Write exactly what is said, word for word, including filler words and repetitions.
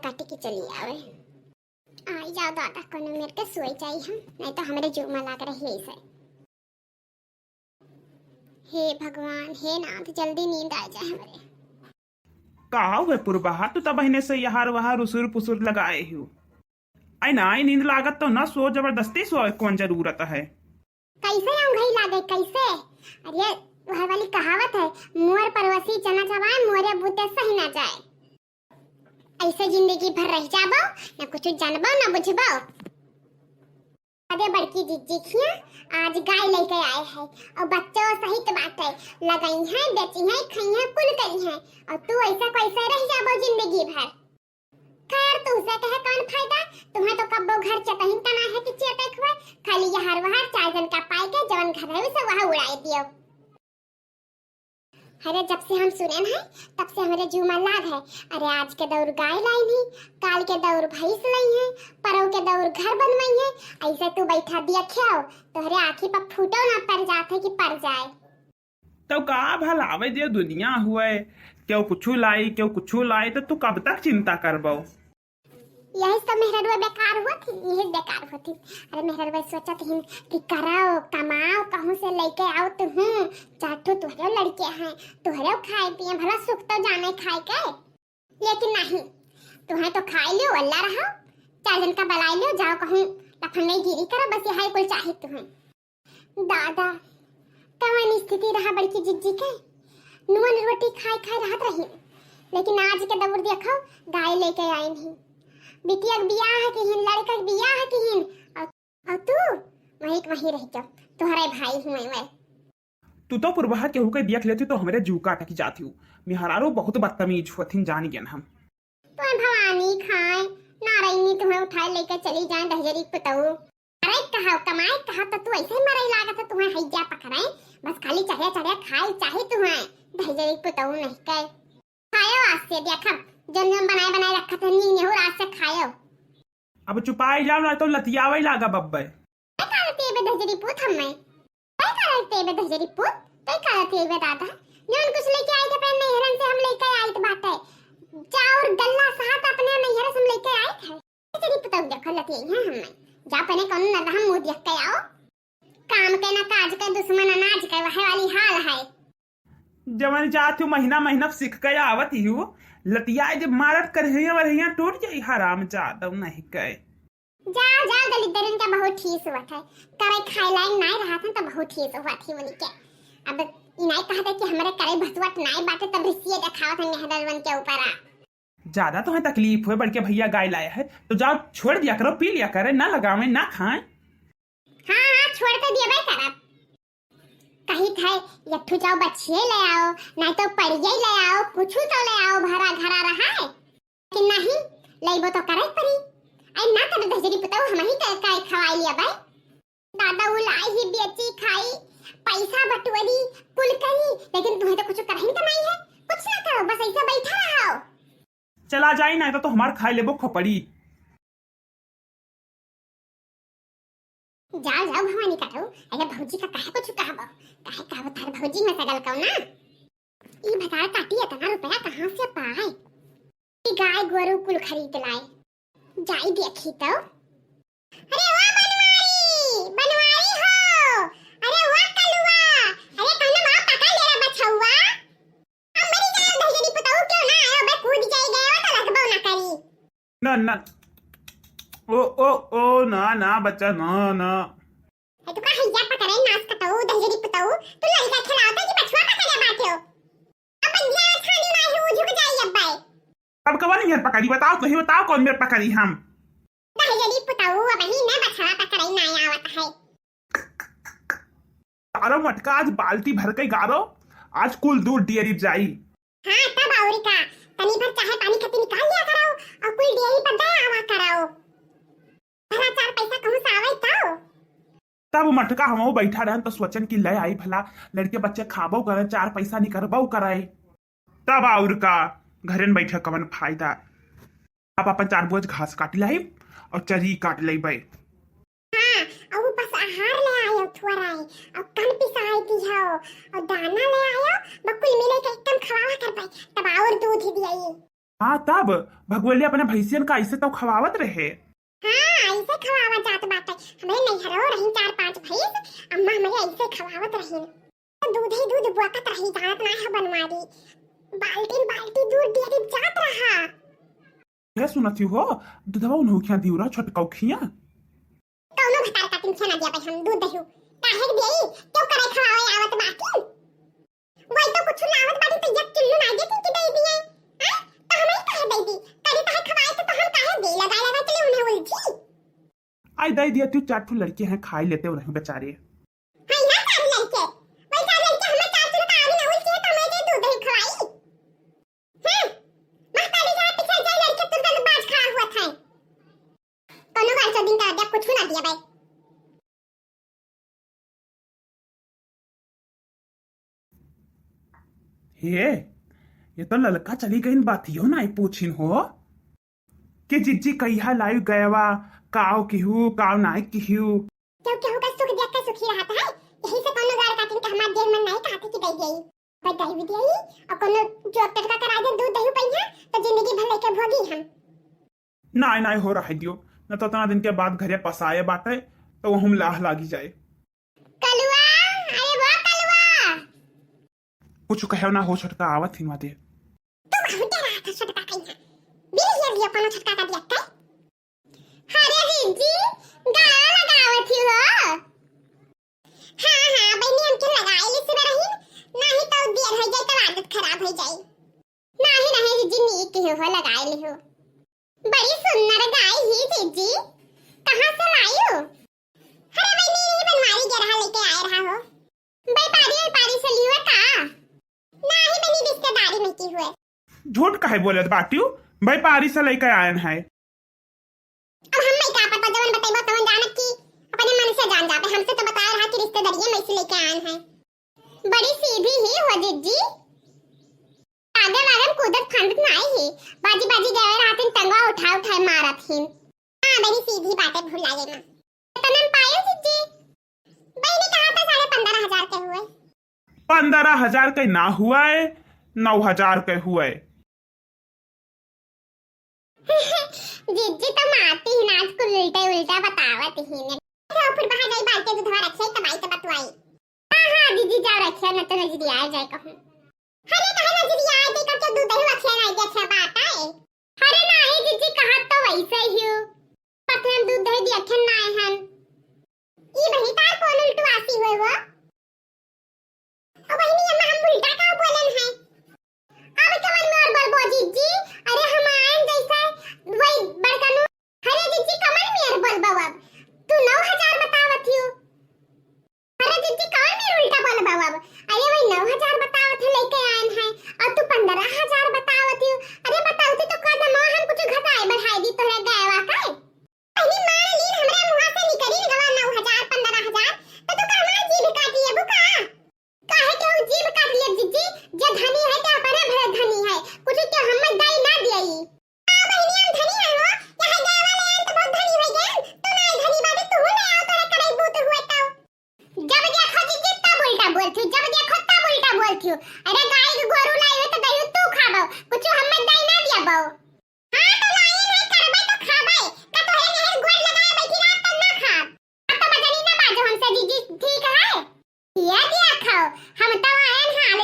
काटी के चली आवे। आई जाओ दादा, कोनो मेर के सोई जाई हम, नहीं तो हमरे जुगमा लाग रही ऐसे। हे भगवान, हे नाथ, जल्दी नींद आ जाए हमरे। का हुए पुरबहा, तू तब बहिने से यहार वहार उसुर पुसुर लगाए हो। आई ना, आई नींद लागत तो ना सो, जबरदस्ती सोए कौन जरूरत है? कैसे औंघई लागे, कैसे? अरे, वह वाली कहावत है, "मोर परवसी चना चबाए, मोरे बूते सही ना जाए।" ऐसे जिंदगी भर रह जाबो, ना कुछ जानबो, ना बुझबो। अरे बड़की जिज्जी खिया, आज गाय लेके आए हैं, और बच्चों सहित बाटे, लगई हैं, बेची हैं, खई हैं, कुल करी हैं, और तू ऐसा कैसे रह जाबो जिंदगी भर? खैर, तुमसे कहे कौन फायदा? तुम्हें तो कब्बो घर चेतहिन तना है कि चेते खुए, खाली यहार वहार चार जन का पाई के जवन घर है, उसे वहाँ उड़ाए दियो। अरे, जब से हम सुने हैं, तब से हमरे जुमा लाग है। अरे, आज के दौर गाय लाई नहीं, काल के दौर भैंस लाई है, परौ के दौर घर बनवाई है। ऐसे तू बैठा दिया ख्याओ, तोहरे आँखी पर फूटो ना पड़ जात है कि पड़ जाए। तो का भला आवे जे दुनिया हुए, केहू कुछु लाई, केहू कुछु लाई, तो तू कब तक चिंता करबो? यही सब मेहररुआ बेकार हुआ थी, यही बेकार हुआ थी। अरे मेहररुआ सोचत हिन कि कराओ, कमाओ, कहूँ से लेके आओ तुहूँ, चार ठो तुहरे लड़के हैं, तुहरे खाए पिए, भला सुख तो जाने खाए के। लेकिन नहीं, तुहें तो खाए लियो, अल्लाह रहो, चार जन का बलाए लियो, जाओ कहूँ लफंगई गिरी करो, बस यही कुल चाहे तुहें। दादा, कवन स्थिति रहा बड़की जिज्जी के, नून रोटी खाए खाए रहत रही, लेकिन आज के दौर देखो, गाय लेके आए नहीं। बिटिया के बियाह किहिन, लड़का के बियाह किहिन, और, और तू वहीं के वहीं रह जाओ, तुम्हारे भाई हुए वह। तू तो पुरबहा केहू के देख लेती तो हमरे जीव का अटक जाती हूँ। मेहरारू बहुत बदतमीज होथिन, जान गेन हम। तुम्हें भवानी खाए, नारायणी तुम्हें उठाए लेके चली जाए दहजरी पुतऊ। अरे कहा कमाए कहा तो तू ऐसे ही मरे लागत है, तुम्हें हैया पकड़े, बस खाली चढ़िया चढ़िया खाए चाहे तुम्हें दहजरी पुतऊ नहीं के। खायो आज से देखब, जौन जौन बनाए बनाए रखत है नीन नेहूर आज से खायो। अब चुपाई जाओ ना तो लतियावे लागा बब्बे। कई करत एबे दहजरी पूत हम्मे? कई करत एबे दहजरी पूत? कई करत एबे दादा? जौन कुछ लेके आई थे अपने नैहरन से हम लेके आइत बाटे। चाउर गल्ला साथ अपने नैहर से हम लेके आइत है। दहजरी पुतऊ देखो लतियाई है हम्मे। जा अपने कौन नरहम मुँह देख के आओ। काम के ना काज के दुश्मन अनाज के वहे वाली हाल है। जवन जात हूँ महीना महीना सीख के आवत ही हूँ। लतियाए जब मारत करहिया वरहिया टूट जाई हराम जादव नहीं के। जा, जा, दलिद्दरन का बहुत ठीस हुआ था। करे खाए लायक नाय रहा था तो बहुत ठीस हुआ थी उनके। अब इनाय कहते कि हमरे करे भसुआत नाय बाटे तब रिसिये देखावत है मेहररुअन के ऊपर आ। ज्यादा तुम्हें तकलीफ हुए, बड़के भैया गाय लाया है तो जाओ छोड़ दिया करो, पी लिया करे, ना लगावे ना खाए। हाँ, हाँ, छोड़ तो दिया भाई करब। कही था, यठू जाओ बछिए ले आओ, नहीं तो पड़िए ले आओ, कुछ तो ले आओ, भरा घरा रहा है। कि नहीं, लइबो तो करे परी। आई ना तब दहजरी पुतऊ हम ही का, का खवाई लिया भाई। दादा उ लाई ही बेची खाई, पैसा बटोरी, कुल करी, लेकिन तुम्हें तो कुछ करहिन कमाई है, कुछ ना करो, बस ऐसे बैठा रहो। चला जाई ना तो, तो हमार खाए लेबो खोपड़ी। जाओ, जाओ भवानी काटो, अरे भौजी का काहे कुछ कहबो, काहे कहबो तार भौजी में सगल कौना। ई भतार काटी इतना रुपया कहाँ से पाए? ई गाय गोरू कुल खरीद लाए, जाई देखी तो। अरे वाह बनवारी, बनवारी हो, अरे वाह कलुआ, अरे कहना बाप पकड़ ले रे बछौआ। हम मरी जाए, दहिजरी पुतऊ क्यों ना आयो बे, कूद जाई गए हो तो लगबो ना करी। ना, ना। ओ, ओ, ओ, ना, ना, बच्चा, ना, ना। ए, तू का हैया पकड़े, नास कटऊ, दहिजरी पुतऊ? तू लड़का खिलावता कि बछुआ पकड़े बाटे हो? अब बंदिया छानी ना है, वो झुक जाई अब बाय। अब कवन मेर पकड़ी, बताओ, कहीं बताओ, कौन मेर पकड़ी हम? दहिजरी पुतऊ, अब ही मैं बछुआ पकड़े ना आवत है। तारो मटका आज बाल्टी भर के गारो, आज कुल दूध डेयरी जाई। हाँ, तब और का, तनी भर चाहे पानी खातिर निकाल लिया करो और कुल डेयरी पर दे आवा करो। भला चार पैसा कहूँ से आवे तो? तब मटका हमहू बैठा रहन तो सोचन कि ले आई भला, लड़के बच्चे खाबो करे, चार पैसा निकरबो करे। तब और का, घरेन बैठे कवन फायदा। अब अपन चार बोझ घास काट लाई और चरी काट लेबै। हाँ, और बस आहार ले आयो थोड़ा है, और कन पिसाई दियो, और दाना ले आयो, बकुल मिले के एकदम खवावा करबै, तब और दूध दियाई। हाँ, तब भगवैया अपने भैंसियन का ऐसे तो खवावत रहे। हाँ, ऐसे खवावा जात बाटे। हमरे नैहरो रही चार पांच भैंस, अम्मा हमरे ऐसे खवावत रही। तो दूध ही दूध बोकत रही, जानत ना है बनवारी। बाल्टी बाल्टी दूध डेरी जात रहा। क्या सुनत ही हो? दूधवा उन्हों खिया दियो रहा, छोटका खिया। कौनो भतार काटिन खिया ना दिया भाई हम दूध दही। काहे के देई? क्यों करे खवावे आवत बाटी? वही तो कुछ लावत बाटी तो एक चुल्लू ना देती कि दे दिए। हैं? तो हमें काहे दे दी? करी काहे खवाए तो, तो हम काहे दे? लगा लगा चले उन्हें उलझी। आई दे दिया तू, चार ठो लड़के हैं, खाई लेते उन्हें बेचारे। हाँ, ना चार लड़के। वही चार लड़के हमें चार ठो का आगे ना उलझी है तो हमें दे दूध दही खवाई। हाँ, महतारी के पीछे जाए लड़के तुरंत बाज खड़ा हुआ था। कौनो गाल चोदिन का दिया, कुछ ना दिया भाई। हे, ये तो ललका चली गई, बातियो नाई पूछिन हो कि जिज्जी कहिया लाइव गयवा, काव किहू, काव नाई किहू। क्यों केहू का सुख देख के सुखी रहत है, यही से कौनो गार काटिन के हमार देह मन नाई कहते कि दे गई। पर दे भी दिया और कौनो जोक टटका करा दे, दूध दही पइहा तो जिंदगी भर लेके भोगी हम। नाई, नाई हो रहा दियो, न तो इतना दिन के बाद घरे पसाए बाटे तो हम लाह लागी जाए। कलुआ, अरे वो कलुआ। कुछ कहो ना हो छोटका, आवत हिनवा दे। तू बहुत डरा था छोटका कहिया। बिल ये दिया कोनो छोटका का दिया के। अरे जीजी, गाना लगावत ही हो। हाँ, हाँ, बहनी हमके लगाए ली सुबह रही, नाही तो देर हो जाए तो आदत खराब हो जाए। नाही, नाही जीजी, नीक ही हो, लगाए ली हो। बड़ी सुंदर गाय ही जीजी, कहाँ से लायू? अरे बहनी, यही बनवारी के रहा लेके आए रहा हो। व्यापारी, व्यापारी से लियो का? नाही बहनी, रिश्तेदारी में की हुए। झूठ काहे बोलत बाटियो? व्यापारी से लेके आयन है। अब हम नहीं का पता, जवन बतैबो तवन जानत की अपने मन से जान जाबे। हमसे तो बताए रहा कि रिश्तेदारिये में से लेके आयन है। बड़ी सीधी ही हो जिज्जी। आगे वागे में कूदत फांदत नाई ही। बाजी बाजी गए रातिन टंगवा उठाए उठाए मारत ही। हाँ, बड़ी सीधी बातें भुलाए ना। कितना में पायो जिज्जी? बहनी कहा था साढ़े पन्द्रह हजार के हुए। पन्द्रह हजार के ना हुआ है, नौ हजार के हुए। जिज्जी तो मारती ही ना, आज कुल उल्टे उल्टा बतावत ही ने। तो फिर बाहर जाई बाल्टी दूधवा रखे, तब आई तो बतवाई। हाँ, हाँ, दीदी जाओ रखे, न तो नजरिया आ जाए कहूँ। अरे काहे नजरिया आ जाए, कब तो दूध दही रखे ना, जैसे बात आए। अरे नाही जिज्जी, कहा तो वैसे ही हूँ। पत्थर दूध दही दियखन नाय हन। ई बहिनी तार कौन उल्टवासी हुए वो? ओ बहिनी, अम्मा हम उल्टा का बोलन है? अब कवन में और बोलबो जिज्जी? अरे हम आयन जैसे वही बड़कनु। अरे जिज्जी, कवन में और बोलबो अब? तू नौ हजार बतावत हियो। अरे जिज्जी, कवन में उल्टा बोलबो अब? अरे वही नौ हजार बतावत है लेके आयन है, और तू पन्द्रह हजार बतावत हियो। अरे बतावती तो कदम हम कुछ घटाए बढ़ाए दी तोहरे गयवा का। पहली मार लीन हमरे मुँहा से निकली गवा नौ हजार, पन्द्रह हजार, तो तू का हमार जीभ काट लेबू का? काहे के ऊ जीभ काट लेब जिज्जी? जे धनी है ते अपने भरे धनी है, कुछ के हमें दई ना दियई। आ बहिनी हम धनी है हो, यहाँ गए वाले हैं तो बहुत धनी हो गए, तू ना धनी बाटे, तू ना आओ तोरे करे बूत हुए तो। जब देखो जिज्जी तब उल्टा बोलती, जब देखो तब उल्टा बोलती। अरे गाय के गोरू लाई हो तो दही तू खाबो, कुछ हमें दई ना दियबो। हाँ, तो लाई नहीं करबे तो खाबे। का तोहरे नहर गोड़ लगाए बैठी रात तक ना खाब। अब तो बजनी ना बाजो हमसे जीजी, ठीक है? ये दिया खाओ, हम तो आयन हाल